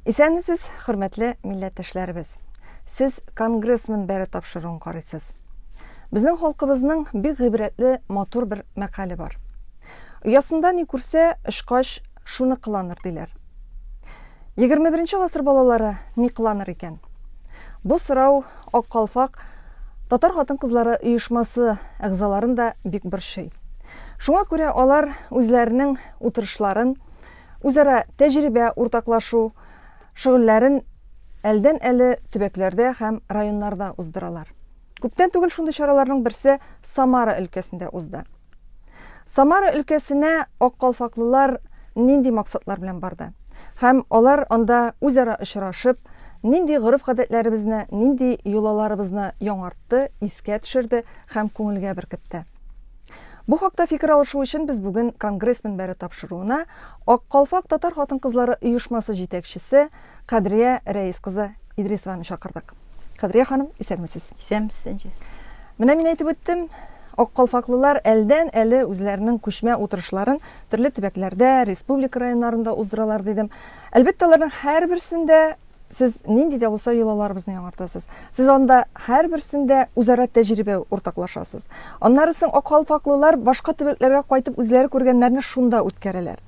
Исәнмесез, хөрмәтле милләттәшләребез. Сез Конгресс мөнбәре тапшыруын карыйсыз. Безнең халкыбызның бик гыйбрәтле матур бер мәкале бар. Оясында ни күрсә, очкач шуны кыланыр диләр. 21 гасыр балалары ни кыланыр икән? Бу сорау Ак калфак татар хатын-кызлары оешмасы әгъзаларын да бик борчый. Шуңа күрә алар үзләренең утырышларын, үзара тәҗрибә уртаклашу шөгыльләрен әлдән-әле төбәкләрдә һәм районнарда уздыралар. Күптән түгел шундый чараларның берсе Самара өлкәсендә узды. Самара өлкәсенә аккалфаклылар нинди максатлар белән барды? Һәм алар анда үзара очрашып, нинди гореф-гадәтләребезне, нинди йолаларыбызны яңартты, искә төшерде һәм күңелгә беркетте? Бу хакта фикер алышу өчен без бүген Конгресс мөнбәре тапшыруына Ак калфак татар хатын-кызлары оешмасы җитәкчесе Кадрия Рәис кызы Идрисованы чакырдык. Кадрия ханым, исәнмесез. Исәнмесез, Энҗе. Менә мин әйтеп үттем, ак калфаклылар әлдән-әле үзләренең күчмә утырышларын төрле төбәкләрдә, республика районнарында уздыралар дидем. Әлбәттә, аларның һәрберсендә сез нинди дә булса йолаларыбызны яңартасыз. Сез анда һәрберсендә үзара тәҗрибә уртаклашасыз. Аннары соң ак калфаклылар башка төбәкләргә кайтып үзләре күргәннәрне шунда үткәрәләр.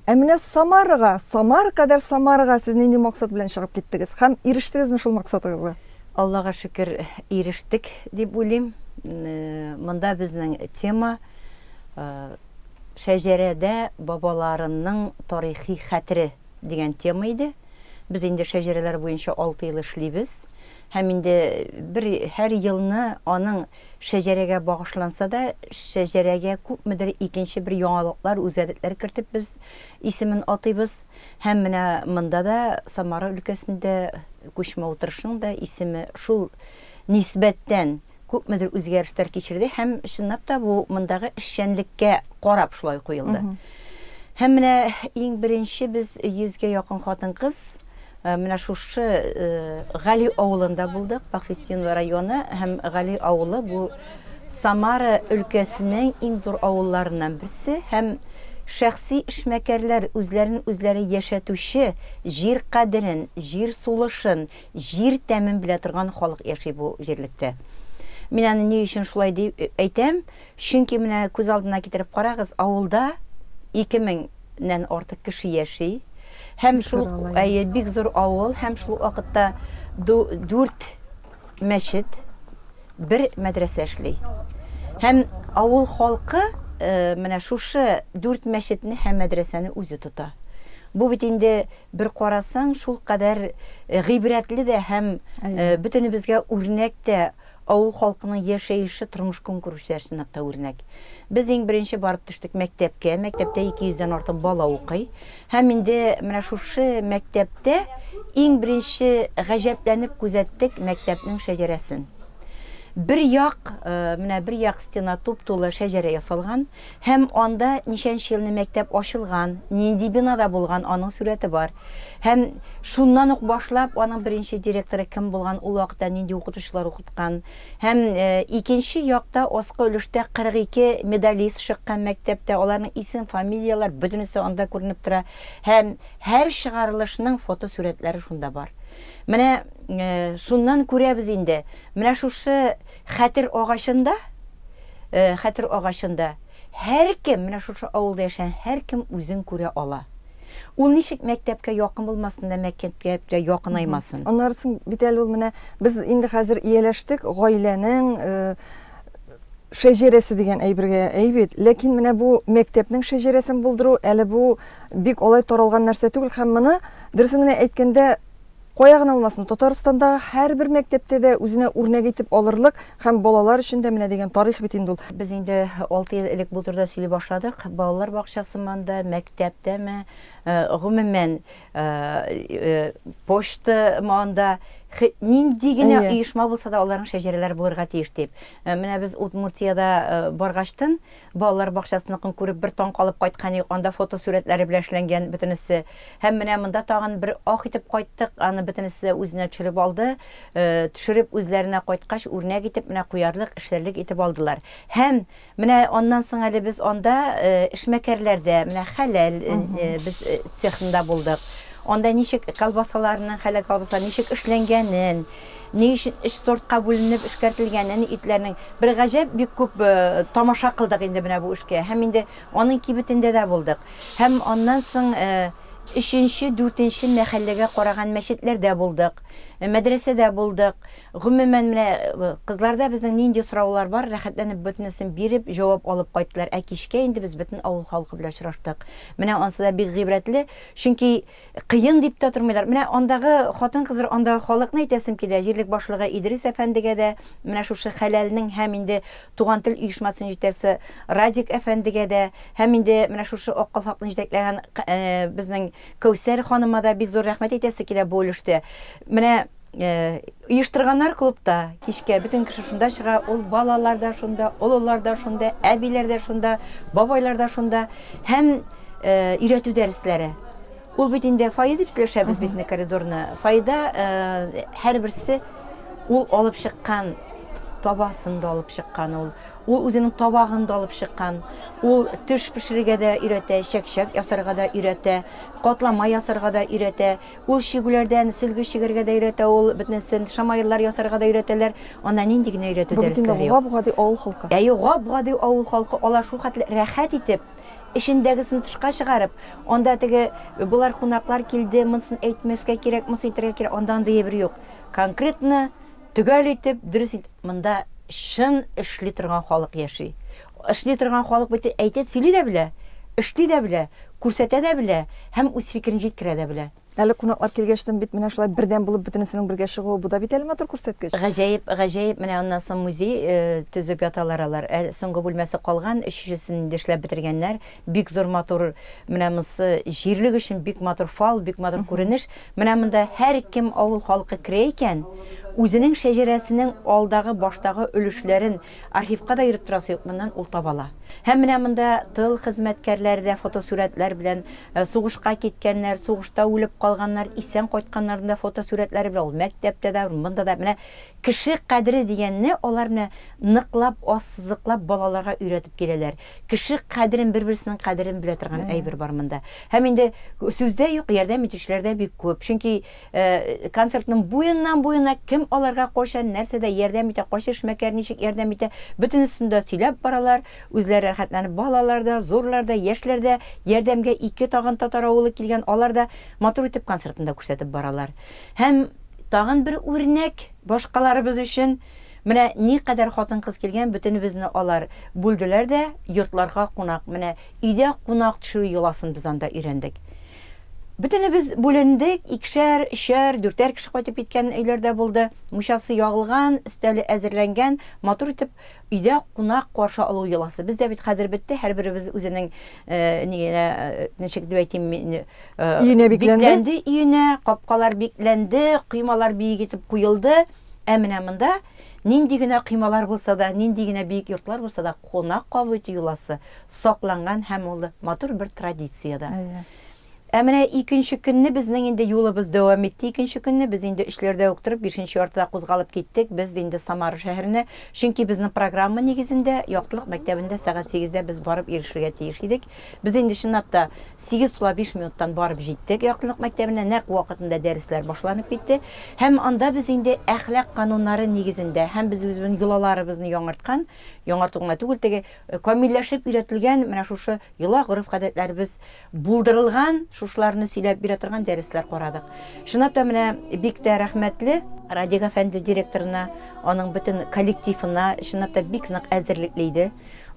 Ә менә Самарага, Самара кадәр Самарага сез нинди максат белән чыгып киттегез һәм ирештегезме шул максатыгызга? Аллага шөкер, ирештек дип уйлыйм. Монда безнең тема Шәҗәрәдә бабаларының тарихи хәтере дигән тема иде. Без инде шәҗәрәләр буенча 6 ел эшлибез. Һәм инде бер һәр елны аның шәҗәрәгә багышланса да, шәҗәрәгә күпмедер икенче бер яңалыклар, үзгәрешләр кертеп без исемен атыйбыз. Һәм менә монда да Самара өлкәсендә күчмә утырышның да исеме шул нисбәттән күпмедер үзгәрешләр кичерде һәм чынлап та бу мондагы эшчәнлеккә карап шулай куелды. Һәм менә иң беренче без 100гә якын хатын-кыз э, менә шушы э, Гали авылында булдык, Пахвистиново районы һәм Гали авылы бу Самара өлкәсенең иң зур авылларыннан берсе һәм шәхси эшмәкәрләр үзләрен үзләре яшәтүче җир кадерен, җир сулышын, Җир тәмен белә торган халык яши бу җирлектә. Мин аны ни өчен шулай дип э, әйтәм? Чөнки менә күз алдына китереп карагыз, авылда 2000 нән артык кеше яши. Һәм шул әйе, бик зур авыл һәм шул вакытта дүрт мәчет, бер мәдрәсә эшли. Һәм авыл халкы э, менә шушы дүрт мәчетне һәм мәдрәсәне үзе тота. Бу бит инде Бер карасаң, шулкадәр гыйбрәтле дә һәм бөтенебезгә үрнәк тә авыл халкының яшәеше, тормыш-көнкүреше дә чынлап та үрнәк. Без иң беренче барып төштек мәктәпкә. Мәктәптә 200 дән артык бала укый. Һәм инде менә шушы мәктәптә иң беренче гаҗәпләнеп күзәттек мәктәпнең шәҗәрәсен. Бер як, менә бер як стена туп-тулы шәҗәрә ясалган. Һәм анда ничәнче елны мәктәп ачылган, нинди бинада булган, аның сурәте бар. Һәм шуннан ук башлап, аның беренче директоры кем булган, ул вакытта нинди укытучылар укыткан. Һәм э, икенче якта аскы өлештә 42 медалист чыккан мәктәптә, аларның исем, фамилияләр бөтенесе анда күренеп тора. Һәм һәр чыгарылышның фотосурәтләре шунда бар. Менә э, шуннан күрәбез инде, менә шушы хәтер агачында Э, хәтер агачында һәркем, менә шушы авылда яшәгән һәркем үзен күрә ала. Ул ничек мәктәпкә якын булмасын да, мәктәпкә якынаймасын. Аннары соң бит әле ул менә без инде хәзер ияләштек гаиләнең э, шәҗәрәсе дигән әйбергә, әй бит. Ләкин менә бу мәктәпнең шәҗәрәсен булдыру әле бу бик алай таралган нәрсә түгел һәм моны дөресен генә әйткәндә Кая гына булмасын, Татарстандагы һәрбер мәктәптә дә үзенә үрнәк итеп алырлык һәм балалар өчен дә менә дигән тарих бит инде ул. Без инде 6 ел элек бу турыда сөйли башладык. Балалар бакчасымы анда, мәктәптәме, гомумән, почтамы анда, нинди генә оешма булса да, аларның шәҗәрәләре булырга тиеш дип. Менә без Удмуртиядә баргачтын, Балалар бакчасыныкын күреп бер таң калып кайткан идек, анда фотосурәтләре белән эшләнгән бөтенесе. Һәм менә монда тагын бер ах итеп кайттык, аны бөтенесе дә үзенә төшереп алды. Э, төшереп үзләренә кайткач, үрнәк итеп менә куярлык, эшләрлек итеп алдылар. Һәм менә аннан соң әле без анда э, эшмәкәрләрдә, менә хәләл э, без цехында булдык. Анда ничек колбасаларның, хәләл колбаса ничек эшләнгәнен, ни өчен өч сортка бүленеп эшкәртелгәнен итләрнең. Бер гаҗәп бик күп тамаша кылдык инде менә бу эшкә. Һәм инде аның кибетендә дә булдык. Һәм аннан соң өченче, дүртенче мәхәлләгә караган мәчетләрдә булдык, мәдрәсәдә булдык. Гомумән, менә кызларда безнең нинди сораулар бар, рәхәтләнеп бөтенесен биреп, җавап алып кайттылар. Ә кичкә инде без бөтен авыл халкы белән очраштык. Менә ансы да бик гыйбрәтле, чөнки кыен дип тә тормыйлар. Менә андагы хатын-кызлар, андагы халыкны әйтәсем килә, җирлек башлыгы Идрис әфәндегә дә, менә шушы Хәләлнең һәм инде Туган тел оешмасын җитәкчесе Радик әфәндегә дә, һәм инде менә шушы Ак калфакны җитәкләгән безнең Кәүсәр ханыма да бик зур рәхмәт әйтәсе килә бу өлештә. Менә Оештырганнар клубта кичкә бөтен кеше шунда чыга, ул балалар да шунда, олылар да шунда, әбиләр дә шунда, бабайлар да шунда һәм өйрәтү дәресләре. Ул бит инде фойе дип сөйләшәбез бит инде коридорны. Фойеда һәрберсе ул алып чыккан табасын да алып чыккан ул. Ул үзенең табагын да алып чыккан. Ул төш пешерергә дә өйрәтә, чәкчәк ясарга да өйрәтә, катлама ясарга да өйрәтә. Ул чигүләрдән сөлге чигәргә дә өйрәтә ул, бөтенесен шамаиллар ясарга да өйрәтәләр. Анда нинди генә өйрәтү Бу бит инде дәресләре юк. гап-гади авыл халкы. Әйе, гап-гади авыл халкы, алар шул хәтле рәхәт итеп, эчендәгесен тышка чыгарып, анда теге болар кунаклар килде, монысын әйтмәскә кирәк, монысын әйтергә кирәк, анда андый әйбер юк. Конкретно, төгәл итеп, дөрес итеп, монда чын эшли торган халык яши. Эшли торган халык бит әйтә, сөйли дә белә, эшли дә белә, күрсәтә дә белә һәм үз фикерен җиткерә дә белә. Әле кунаклар килгәчтен бит менә шулай бердәм булып бөтенесенең бергә чыгуы, бу да бит әле матур күрсәткеч. Гаҗәеп, гаҗәеп, менә аннан соң музей э, төзеп яталар алар. Ә соңгы бүлмәсе калган, өченчесен инде эшләп бетергәннәр. Бик зур матур, менә монысы җирлек өчен бик матур фал, бик матур күренеш. Менә монда һәркем авыл халкы керә икән, үзенең шәҗәрәсенең алдагы, баштагы өлешләрен Архивка да йөреп торасы юк, моннан ул таба ала. Һәм менә монда тыл хезмәткәрләре дә фотосурәтләр белән, сугышка киткәннәр, сугышта үлеп калганнар, исән кайтканнарның да фотосурәтләре белән, ул мәктәптә дә, монда да. Менә кеше кадере дигәнне алар менә ныклап, ассызыклап балаларга өйрәтеп киләләр. Кеше кадерен, бер-берсенең кадерен белә торган әйбер бар монда. Һәм инде сүз дә юк, ярдәм итүчеләр дә бик күп. Чөнки Концертның буеннан-буена кем аларга кайчан, нәрсәдә ярдәм итә, кайсы эшмәкәр ничек ярдәм итә, бөтенесен дә сөйләп баралар. Үзләре рәхәтләнеп балалар да, зурлар да, яшьләр дә ярдәмгә ике тагын татар авылы килгән, алар да матур итеп концертын да күрсәтеп баралар. Һәм тагын бер үрнәк башкаларыбыз өчен, менә никадәр хатын-кыз килгән, бөтенебезне алар бүлделәр дә, йортларга кунак, менә өйдә кунак төшерү йоласын без анда өйрәндек. Бөтенебез бүлендек, икешәр, өчәр, дүртәр кеше кайтып киткән өйләр дә булды. Мунчасы ягылган, өстәле әзерләнгән, матур итеп өйдә кунак каршы алу йоласы. Бездә бит хәзер бетте, һәрберебез үзенең э, нигенә, э, ничек дип әйтим, мин, э, Өенә бикләнде. Бикләнде өенә, капкалар бикләнде, коймалар биек итеп куелды. Ә менә монда нинди генә коймалар булса да, нинди генә биек йортлар булса да, кунак кабул итү йоласы сакланган һәм ул матур бер традиция дә. Әйе. Ә менә икенче көнне безнең инде юлыбыз дәвам итте. Икенче көнне без инде өчләрдә үк торып, бишенче яртыда кузгалып киттек. Без инде Самара шәһәренә, чөнки безнең программа нигезендә Яктылык мәктәбендә сәгать сигездә без барып ирешергә тиеш идек. Без инде чынлап та 8:05 минуттан барып җиттек Яктылык мәктәбенә, нәкъ вакытында дәресләр башланып китте. Һәм анда без инде әхлак кануннары нигезендә һәм без үзебезнең йолаларыбызны яңарткан, яңарту гына түгел, теге камилләшеп өйрәтелгән менә шушы йола-гореф-гадәтләребез булдырылган, шушыларны сөйләп бирә торган дәресләр карадык. Чынлап та менә бик тә рәхмәтле Радик әфәнде директорына, аның бөтен коллективына, чынлап та бик нык әзерлекле иде.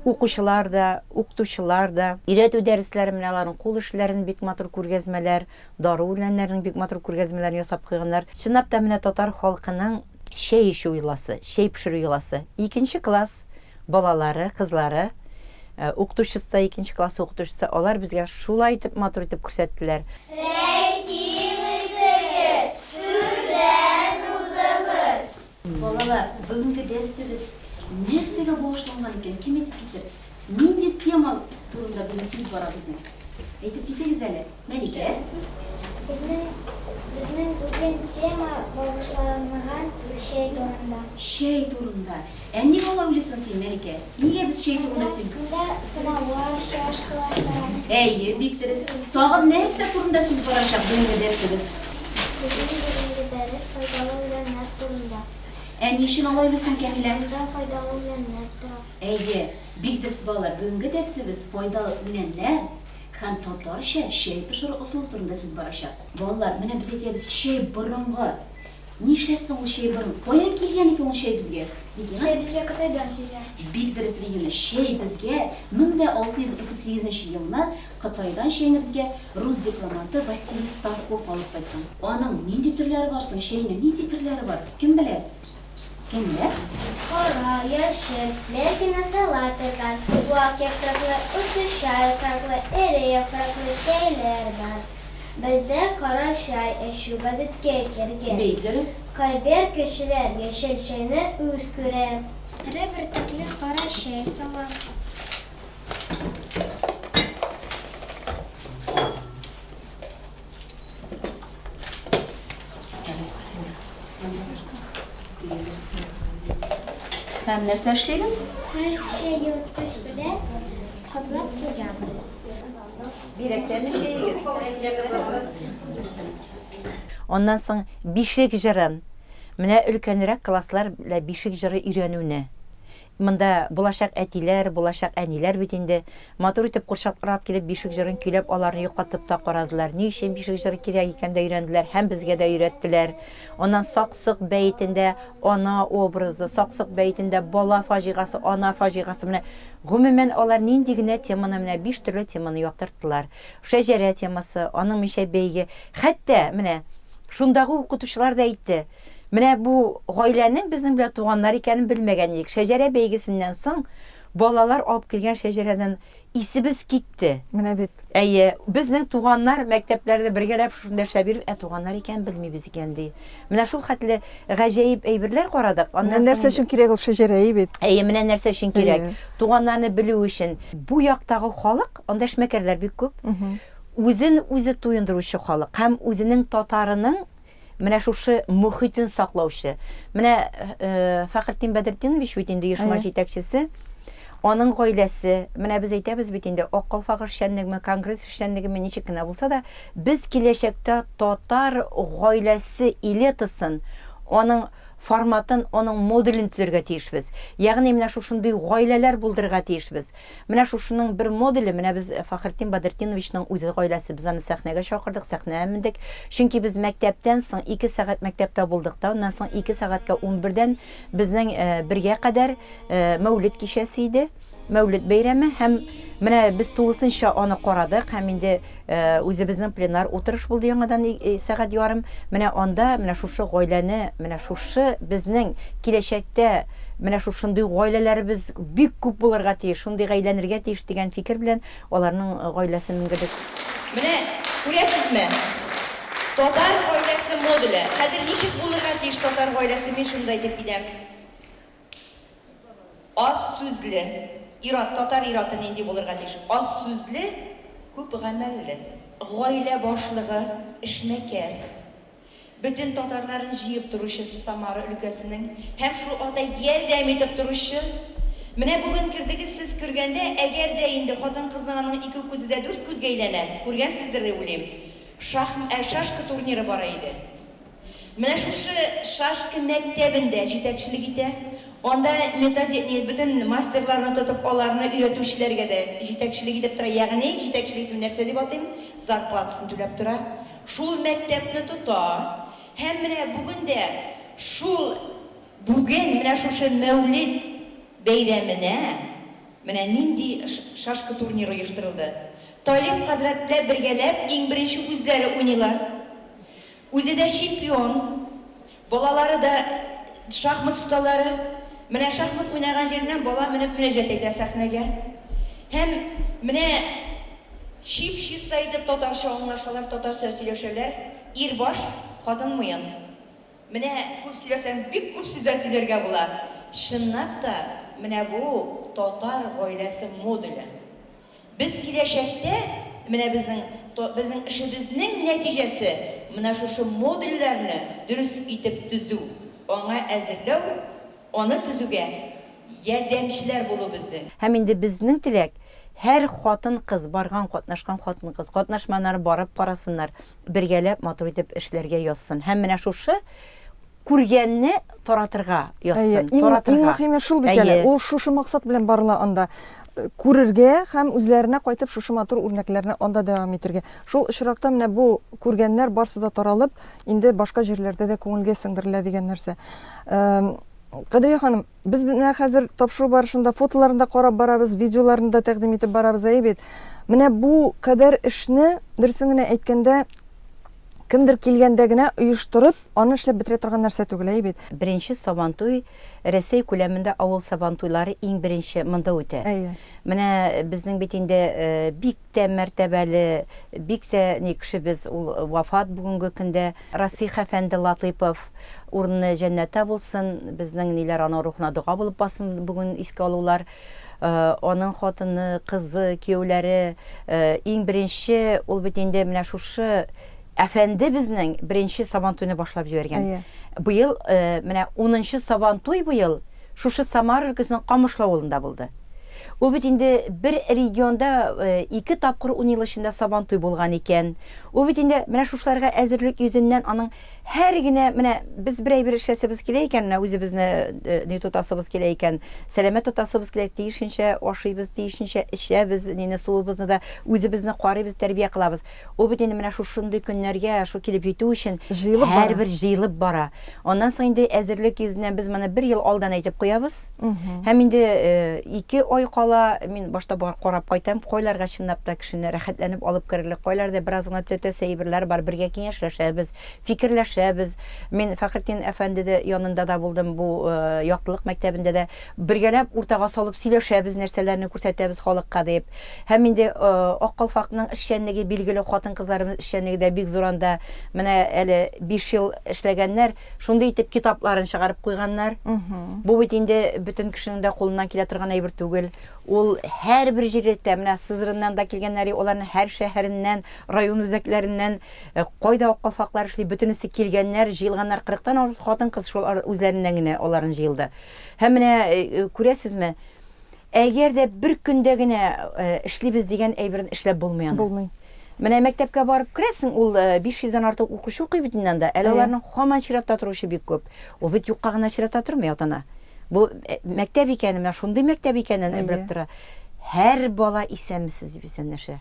Укучылар да, укытучылар да. Өйрәтү дәресләре менә аларның кул эшләрен бик матур күргәзмәләр, дару үләннәренең бик матур күргәзмәләрен ясап куйганнар. Чынлап та менә татар халкының чәй эчү йоласы, чәй пешерү йоласы. Икенче класс балалары, кызлары, э, укытучысы да икенче класс укытучысы, алар безгә шулай итеп матур итеп күрсәттеләр. Рәхим итегез, түрдән узыгыз. Балалар, бүгенге дәресебез нәрсәгә багышланган икән, кем әйтеп китер? Нинди тема турында бүген сүз бара безнең? Әйтеп китегез әле, Мәликә. Безнең безнең бүген тема багышланган. Чәй турында. Чәй турында. Ә нигә алай уйлыйсың син, Мәликә? Нигә без чәй турында сөйлибез? Монда самовар, чашкалар тора. Әйе, бик дөрес. Тагын нәрсә турында сүз барачак бүгенге дәресебез? Безнең бүгенге дәрес файдалы үләннәр турында. Ә ни өчен алай уйлыйсың, Кәмилә? Монда файдалы үләннәр тора. Әйе, бик дөрес, балалар. Бүгенге дәресебез файдалы үләннәр һәм татарча чәй пешерү ысулы турында сүз барачак. Балалар, менә без әйтәбез, чәй борынгы. Нишләп соң ул чәй борын? Каян килгән икән ул чәй безгә? Регина? Чәй безгә Кытайдан килгән. Бик дөрес, Регина. Чәй безгә 1638 нче елны Кытайдан чәйне безгә рус дипломаты Василий Старков алып кайткан. Аның нинди төрләре бар соң чәйнең? Нинди төрләре бар? Кем белә? Кем белә? Кара, яшел, ләкин ясала торган вак яфраклы, озынча яфраклы, эре яфраклы чәйләр бар. Бездә кара чәй эчү гадәткә кергән. Бик дөрес. Кайбер кешеләр яшел чәйне үз күрә. Эре бөртекле кара чәй салам. Һәм нәрсә эшлибез? Һәм чәй җылыткыч белән каплап куябыз. Бирәктән эчәегез. Аннан соң бишек җырын. Менә өлкәнрәк класслар белән бишек җыры өйрәнүне. Монда булачак әтиләр, булачак әниләр бит инде. Матур итеп курчаклар килеп бишек җырын көйләп аларны йоклатып та карадылар. Ни өчен бишек җыры кирәк икән дә өйрәнделәр һәм безгә дә өйрәттеләр. Аннан Сак-сок бәетендә ана образы, Сак-сок бәетендә бала фаҗигасы, ана фаҗигасы. Менә Гомумән, алар нинди генә теманы, менә биш төрле теманы яктырттылар. Шәҗәрә темасы, аның мичә бәйге. Хәтта, менә, шундагы укытучылар да әйтте, менә бу гаиләнең безнең белән туганнар икәнен белмәгән идек. Шәҗәрә бәйгесеннән соң балалар алып килгән шәҗәрәдән исебез китте. Менә бит. Әйе, безнең туганнар мәктәпләрдә бергәләп шушында эшләп йөреп, ә туганнар икәнен белмибез икән, ди. Менә шул хәтле гаҗәеп әйберләр карадык. Аннан Менә нәрсә өчен кирәк ул шәҗәрәи бит. Әйе, менә нәрсә өчен кирәк. Туганнарны белү өчен. Бу яктагы халык, анда эшмәкәрләр бик күп. Үзен үзе туендыручы халык һәм үзенең татарының менә шушы мөхитен саклаучы. Менә э, Фәхретдин Бәдретдинович бит инде оешма җитәкчесе. Аның гаиләсе, менә без әйтәбез бит инде, Ак калфак эшчәнлегеме, конгресс эшчәнлегеме, ничек кенә булса да, без киләчәктә татар гаиләсе элитасын, аның форматын, аның модулен төзергә тиешбез. Ягъни менә шушындый гаиләләр булдырырга тиешбез. Менә шушының бер модуле, менә без Фәхретдин Бәдретдиновичның үзе гаиләсе, без аны сәхнәгә чакырдык, сәхнәгә мендек. Чөнки без мәктәптән соң 2 сәгать мәктәптә булдык та, аннан соң 2 сәгатькә 11-дән безнең бергә кадәр Мәүлид кичәсе иде, Мәүлид бәйрәме һәм менә без тулысынча аны карадык һәм инде үзебезнең пленар утырыш булды яңадан сәгать ярым. Менә анда менә шушы гаиләне, менә шушы безнең киләчәктә менә шушындый гаиләләребез бик күп булырга тиеш, шундый гаиләнергә тиеш дигән фикер белән аларның гаиләсен менгердек. Менә күрәсезме, татар гаиләсе модуле. Хәзер ничек булырга тиеш татар гаиләсе, мин шуны да әйтеп китәм. Аз сүзле. Ир-ат, татар ир-аты нинди булырга тиеш? Аз сүзле, күп гамәлле. Гаилә башлыгы, эшмәкәр. Бөтен татарларын җыеп торучы Самара өлкәсенең һәм шул ук вакытта ярдәм итеп торучы. Менә бүген кердегез сез, кергәндә, әгәр дә инде хатын-кызның аның ике күзе дә дүрт күзгә әйләнә, күргәнсездер дип уйлыйм, шахм, ә, шашка турниры бара иде. Менә шушы шашка мәктәбендә җитәкчелек итә. Анда методи, ни, бөтен мастерларны тотып, аларны өйрәтүчеләргә дә җитәкчелек итеп тора. Ягъни, җитәкчелек итү нәрсә дип атыйм, зарплатасын түләп тора. Шул мәктәпне тота. Һәм менә бүген дә шул, бүген менә шушы Мәүлид бәйрәменә менә нинди шашка турниры оештырылды. Талип хәзрәт белән бергәләп иң беренче үзләре уйныйлар. Үзе дә чемпион, балалары да шахмат осталары. Менә шахмат уйнаган җиреннән бала менеп мөнәҗәт әйтә сәхнәгә. Һәм менә чип-чиста итеп татарча аңлашалар, татарча сөйләшәләр. Ир баш, хатын муен. Менә күп сөйләсәң, бик күп сүзләр сөйләргә була. Чынлап та, менә бу татар гаиләсе модуле. Без киләчәктә, менә безнең безнең эшебезнең нәтиҗәсе, менә шушы модульләрне дөрес итеп төзү. Аңа әзерләү, аны төзүгә ярдәмчеләр булу безнең. Һәм инде безнең теләк, һәр хатын-кыз, барган, катнашкан хатын-кыз, катнашмаганнары барып карасыннар, бергәләп матур итеп эшләргә язсын. Һәм менә шушы күргәнне таратырга язсын, Әйе, таратырга. Иң мөһиме шул бит әле. Ул шушы максат белән барыла анда. Э, күрергә һәм үзләренә кайтып шушы матур үрнәкләрне анда дәвам итергә. Шул очракта менә бу күргәннәр барсы да таралып, инде башка җирләрдә дә күңелгә сеңдерелә дигән нәрсә. Кадрия ханым, без менә хәзер тапшыру барышында фотоларын да карап барабыз, видеоларын да тәкъдим итеп барабыз, әйе бит. Менә бу кадәр эшне, дөресен генә әйткәндә, кемдер килгәндә генә оештырып, аны эшләп бетерә торган нәрсә түгел, әйе бит. Беренче Сабантуй Рәсәй күләмендә авыл Сабантуйлары иң беренче монда үтә. Әйе. Менә безнең бит инде э, бик тә мәртәбәле, бик тә ни кешебез, ул вафат бүгенге көндә. Расих әфәнде Латыйпов, урыны җәннәттә булсын, безнең ниләр аның рухына дога булып бассын бүген искә алулар. Аның хатыны, кызы, кияүләре, иң беренче ул бит инде менә шушы әфәнде безнең беренче Сабантуйны башлап җибәргән. Быел менә унынчы Сабантуй быел шушы Самара өлкәсенең Камышлы авылында булды. Ул бит инде бер регионда ике тапкыр ун ел эчендә Сабантуй булган икән. Ул бит инде менә шушыларга әзерлек йөзеннән аның һәр генә менә без бер әйбер эшләсебез килә икән, менә үзебезне ни тотасыбыз килә икән, сәламәт тотасыбыз килә, тиешенчә ашыйбыз, тиешенчә эчәбез, нине суыбызны да үзебезне карыйбыз, тәрбия кылабыз. Ул бит инде менә шушындый көннәргә шу килеп җитү өчен Җыелып бара. һәрбер җыелып бара. Аннан соң инде әзерлек йөзеннән без моны бер ел алдан әйтеп куябыз. Һәм инде ике ай кала мин башта бар карап кайтам, кайларга чынлап та кешене рәхәтләнеп алып керерлек, кайларда бераз гына төзәтәсе әйберләр бар, бергә киңәшләшәбез, фикерләшәбез. Мин Фәхретдин әфәнде дә янында да булдым, бу Яктылык мәктәбендә дә бергәләп уртага салып сөйләшәбез, нәрсәләрне күрсәтәбез халыкка дип. Һәм инде Ак калфакның эшчәнлеге билгеле, хатын-кызларыбыз эшчәнлеге дә бик зур анда. Менә әле 5 ел эшләгәннәр, шундый итеп китапларын чыгарып куйганнар. Бу бит инде бөтен кешенең дә кулыннан килә торган әйбер түгел. Ул һәрбер җирлектә, менә Сызраннан да килгәннәр, аларның һәр шәһәреннән, район үзәкләреннән, кайда ак калфаклар эшли, бөтенесе килгәннәр, җыелганнар. Кырыктан артык хатын-кыз шул үзләреннән генә аларын җыелды. Һәм менә күрәсезме, Әгәр дә бер көндә генә эшлибез дигән әйберне эшләп булмый аны. Булмый. Менә мәктәпкә барып керәсең, ул 500 дән артык укучы укый бит инде анда. Әле аларның һаман чиратта торучы бик күп. Ул бит юкка гына чиратта тормый ата-ана. Бу мәктәп икәнен, менә шундый мәктәп икәнен белеп тора. Һәр бала исәнмесез дип исәнләшә.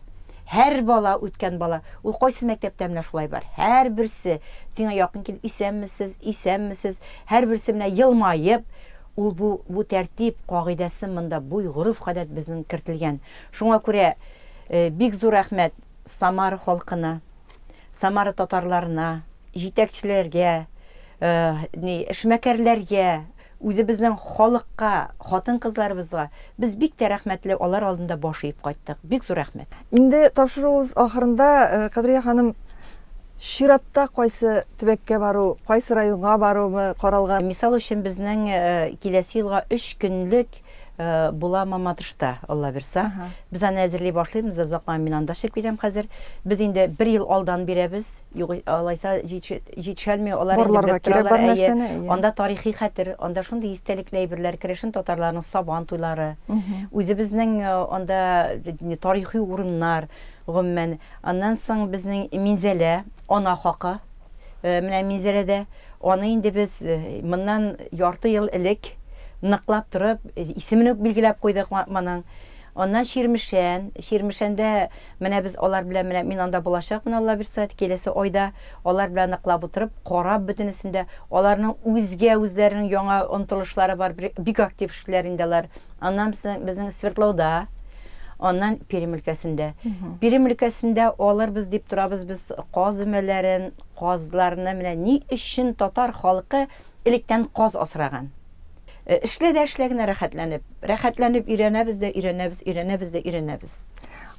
Һәр бала, үткән бала, ул кайсы мәктәптә менә шулай бар. Һәрберсе сиңа якын килеп исәнмесез, исәнмесез, һәрберсе менә елмаеп, Ул бу, бу тәртип кагыйдәсе монда буй гореф-гадәт безнең кертелгән. Шуңа күрә бик зур рәхмәт Самара халкына, Самара татарларына, җитәкчеләргә, ни, эшмәкәрләргә, үзебезнең халыкка, хатын-кызларыбызга без бик тә рәхмәтле, алар алдында баш иеп кайттык. Бик зур рәхмәт. Инде тапшыруыбыз ахырында, Кадрия ханым, Чиратта кайсы төбәккә бару, кайсы районга барумы каралган? Мисал өчен, безнең киләсе елга өч көнлек була Мамадышта, Алла бирса. Без аны әзерли башлыйбыз, озакламый мин анда эшләп китәм хәзер. Без инде бер ел алдан бирәбез, юк, алайса җитешәлми, алар инде Барларга белеп кирәк торалар, бар әйе. нәрсәне, әйе. Анда тарихи хәтер, анда шундый истәлекле әйберләр, керәшен татарларының сабан туйлары, үзебезнең анда тарихи урыннар, гомумән. Аннан соң безнең Минзәлә, ана хакы, менә Минзәләдә, аны инде без моннан ярты ел элек ныклап торып, исемен үк билгеләп куйдык моның. Аннан Чирмешән, Чирмешәндә менә без алар белән, менә мин анда булачакмын, Алла бирса, киләсе айда, алар белән ныклап утырып, карап бөтенесен дә, аларның үзгә үзләренең яңа омтылышлары бар, бик актив эшлиләр инде алар. Аннан соң безнең Свердлауда, аннан Пермь өлкәсендә. Пермь өлкәсендә алырбыз дип торабыз без каз өмәләрен, казларны. Менә ни өчен татар халкы электән каз асраган? Э, эшлә дә эшлә генә рәхәтләнеп. Рәхәтләнеп өйрәнәбез дә өйрәнәбез, өйрәнәбез дә өйрәнәбез.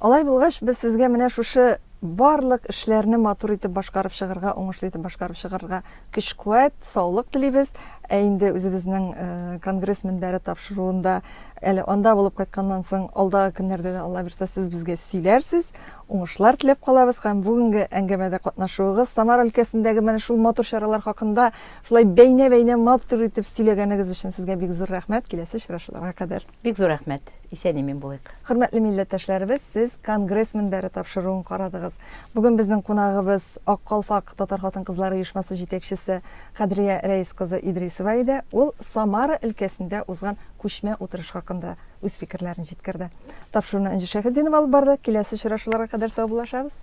Алай булгач, без сезгә менә шушы барлык эшләрне матур итеп башкарып чыгарга, уңышлы итеп башкарып чыгарга көч-куәт, саулык телибез. Ә инде үзебезнең э, конгресс мөнбәре тапшыруында әле анда булып кайтканнан соң алдагы көннәрдә дә Алла бирсә сез безгә сөйләрсез. Уңышлар теләп калабыз һәм бүгенге әңгәмәдә катнашуыгыз Самара өлкәсендәге менә шул матур чаралар хакында шулай бәйнә-бәйнә матур итеп сөйләгәнегез өчен сезгә бик зур рәхмәт. Киләсе очрашуларга кадәр. Бик зур рәхмәт. Исән-имин булыйк. Хөрмәтле милләттәшләребез, сез Конгресс мөнбәре тапшыруын карадыгыз. Бүген безнең кунагыбыз Ак калфак татар хатын-кызлары оешмасы җитәкчесе Кадрия Рәис кызы Идрисова иде. Ул Самара өлкәсендә узган күчмә утырыш хакында үз фикерләрен җиткерде. Тапшыруны Энҗе Шәйхетдинова алып барды. Киләсе очрашуларга кадәр саубуллашабыз.